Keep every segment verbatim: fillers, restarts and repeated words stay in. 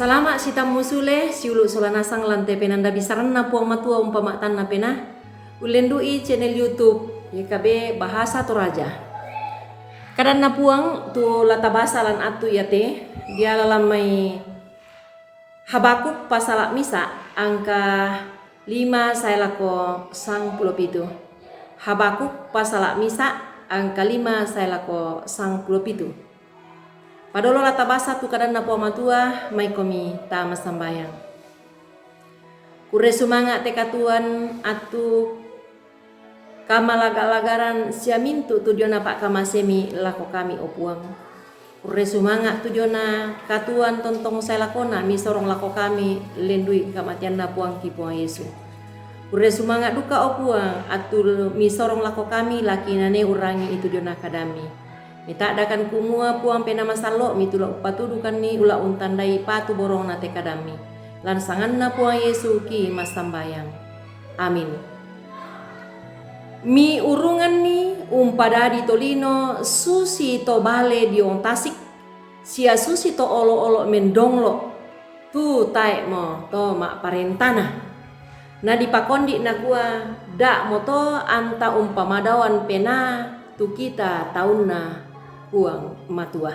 Salama' sitammu sule, siulu' sola nasang lan te penanda bisaranna Puang Matua umpama'tanna penaa, ullendu'i channel YouTube Y K B Bahasa Toraja. Kadanna Puang tu la tabasa lan attu iate, diala lan mai Habakuk pasala' misa' angka lima sae lako sangpulo pitu. Habakuk pasala' misa' angka lima sae lako sangpulo pitu. Padolo la tabasa tu kadanna Puang Matua, maikomi tama sambayang. Kurre sumanga' te katuoan attu kamalaga-lagaran sia mintu' tu diona pa'kamasemi lako kami, o Puang. Kurre sumanga' tu diona katuoan tontong sae lakona misorong lako kami, lendui kamateanna Puangki Puang Yesu. Kurre sumanga' duka, o Puang, attu misorong lako kami laki nane urangi itu diona kadammi. Mita'dakan kumua Puang Penaa Masallo'mi tu la umpatudukanni ula untandai patu borongna te kadammi. Lan sanganna Puang Yesu ki massambayang. Amin. Miurunganni umpadadi tolino susi to bale diong tasik, sia susi to olo'-olo' mendonglo', tu tae'mo to ma'parentana. Nadipakondi' nakua, da'mo to anta umpamadaoan penaa tu kita taunna Puang Matua.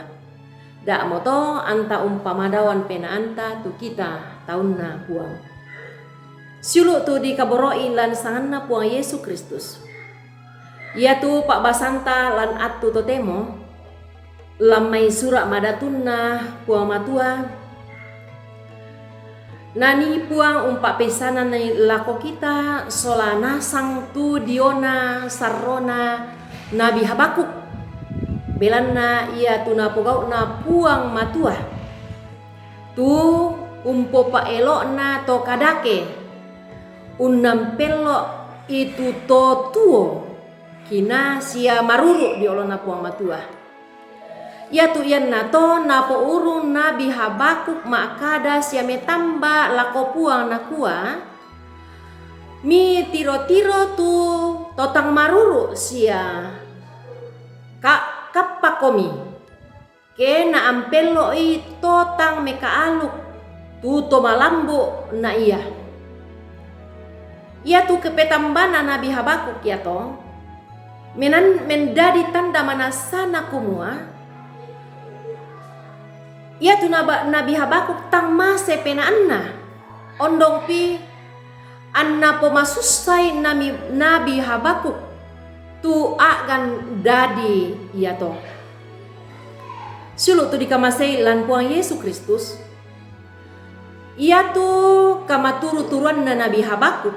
Da'mo to anta umpamadaoan penaanta tu kita taunna Puang. Siulu' tu dikaboro'i lan sanganna Puang Yesu Kristus. Iatu pa'basanta lan attu totemo, lan mai sura' madatunna Puang Matua, nanii Puang umpa'peissananni lako kita sola nasang tu diona sarrona Nabi Habakuk, belanna iatu napogau'na Puang Matua, tu umpopa'elo'na to kadake, unnampello' itu to tuo, kinaa sia maruru' ri olona Puang Matua. Iatu iannato napourung Nabi Habakuk ma'kada sia metamba lako Puang, nakua, mitiro-tiro tu to tang maruru' sia ka-, kappakomi, ke naampello'i to tang mekaaluk, tu to malambu' na ia. Iatu kepetambana Nabi Habakuk iato menan-, mendadi tanda manassana kumua, iatu naba-, Nabi Habakuk tang mase penaanna, ondongpi anna pomasussai Nabi, Nabi Habakuk tu a'gan dadi iato. Siulu' tu dikamasei lan Puang Yesu Kristus, iatu kamaturu-turuanna Nabi Habakuk,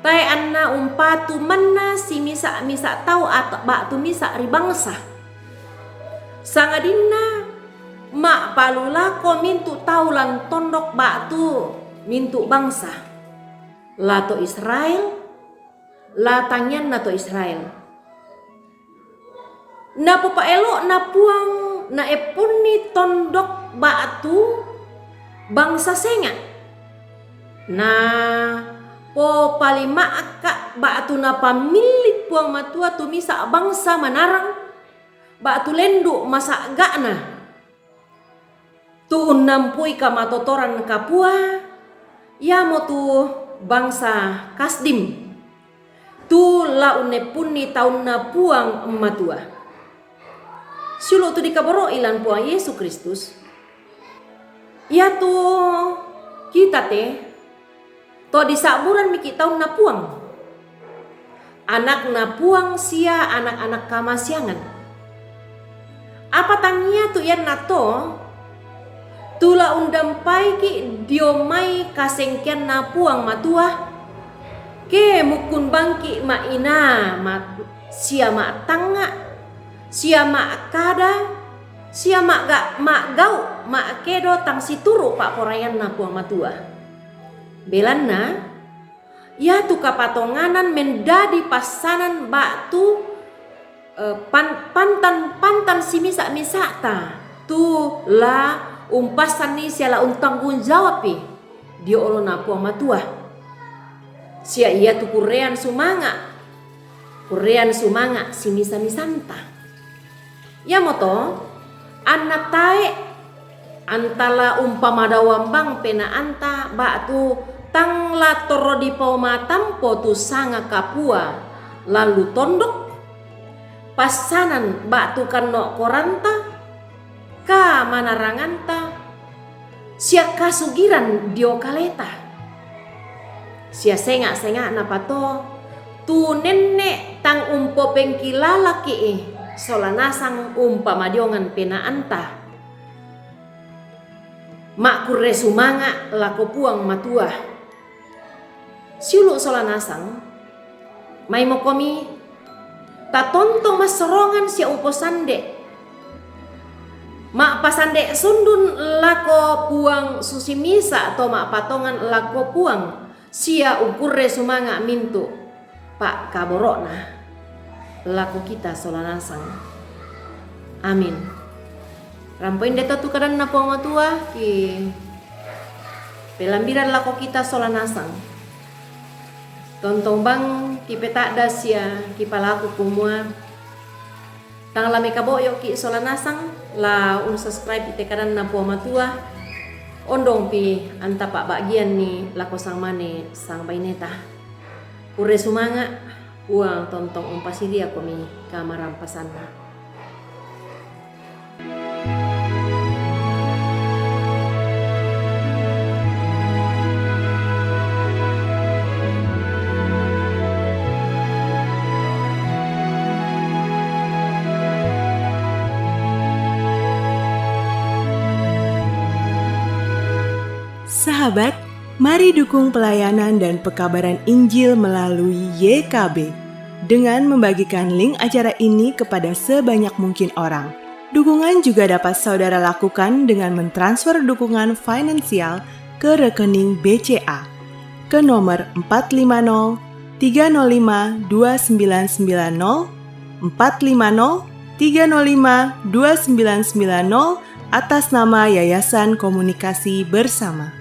tae' anna umpatu manna simisa'-misa' tau at-, ba'tu misa' ri bangsa, sangadinna ma'palulako mintu' tau lan tondok ba'tu mintu' bangsa, la to Israel, la tangianna to Israel. Napopa'elo'na Puang naeppunni tondok ba'tu bangsa senga'. Napopalima'ka' ba'tu napammilli' Puang Matua tu misa' bangsa manarang, ba'tu lendu' masa'ga'na, tu unnampui kamatotoran kapua, iamotu bangsa Kasdim, tu la unneppunni taunna Puang Matua. Siulu' tu dikaboro'i lan Puang Yesu Kristus, iatu kita te to disa'buran miki' taunna Puang, anakna Puang sia anak-anak kamasiangan. Apa tangia tu iannato, tu la undampaiki' dio mai kasengkeanna Puang Matua, ke mukkun bangki' ma'inaa ma-, sia ma'tangnga', sia ma'kada, sia ma'ga-, ma'gau', ma'kedo tang situru' pa'poraianna Puang Matua. Belanna iatu kapatonganan mendadi passanan ba'tu, eh, pan-, pantan-pantan simisa'-misa'ta, tu la umpassanni sia la untanggung jawabpi dio olona Puang Matua. Sia iatu kurrean sumanga', kurrean sumanga' simisa-misanta. Iamoto, anna tae' Antala umpamadawang bang penaanta ba'tu tang la torro dipaumatampo tu sanga kapua, lalu tondok? Passanan ba'tu kanno koranta? Kamanaranganta? Sia kasugiran dio kaleta? Sia senga'-senga'na pato, tu nenne' tang umpopengkilalaki'i sola nasang umpamadiongan penaanta. Ma'kurre sumanga' lako Puang Matua. Siulu' sola nasang, maimokomi tatontong massorongan sia uposande'. Ma'pasande' sundun lako Puang susi misa' to ma'patongan lako Puang, sia ukurre sumanga' mintu' pa'kaboro'na lako kita sola nasang. Amin. Rampoinde to tu kadanNa Puang Matua, ki pelambiran lako kita sola nasang. Tontong bang kipeta'da sia kipalaku kumua, tang la mekabo'yoki' sola nasang, la unsubscribe te kadanNa Puang Matua, ondongpi anta pa'ba'gianni lako sangmane sangbaineta. Kurre sumanga', Puang tontong umpasiriakomi kamarampasanna. Sahabat, mari dukung pelayanan dan pekabaran Injil melalui Y K B dengan membagikan link acara ini kepada sebanyak mungkin orang. Dukungan juga dapat saudara lakukan dengan mentransfer dukungan finansial ke rekening B C A ke nomor empat lima nol tiga nol lima dua sembilan sembilan nol, empat lima nol tiga nol lima dua sembilan sembilan nol, atas nama Yayasan Komunikasi Bersama.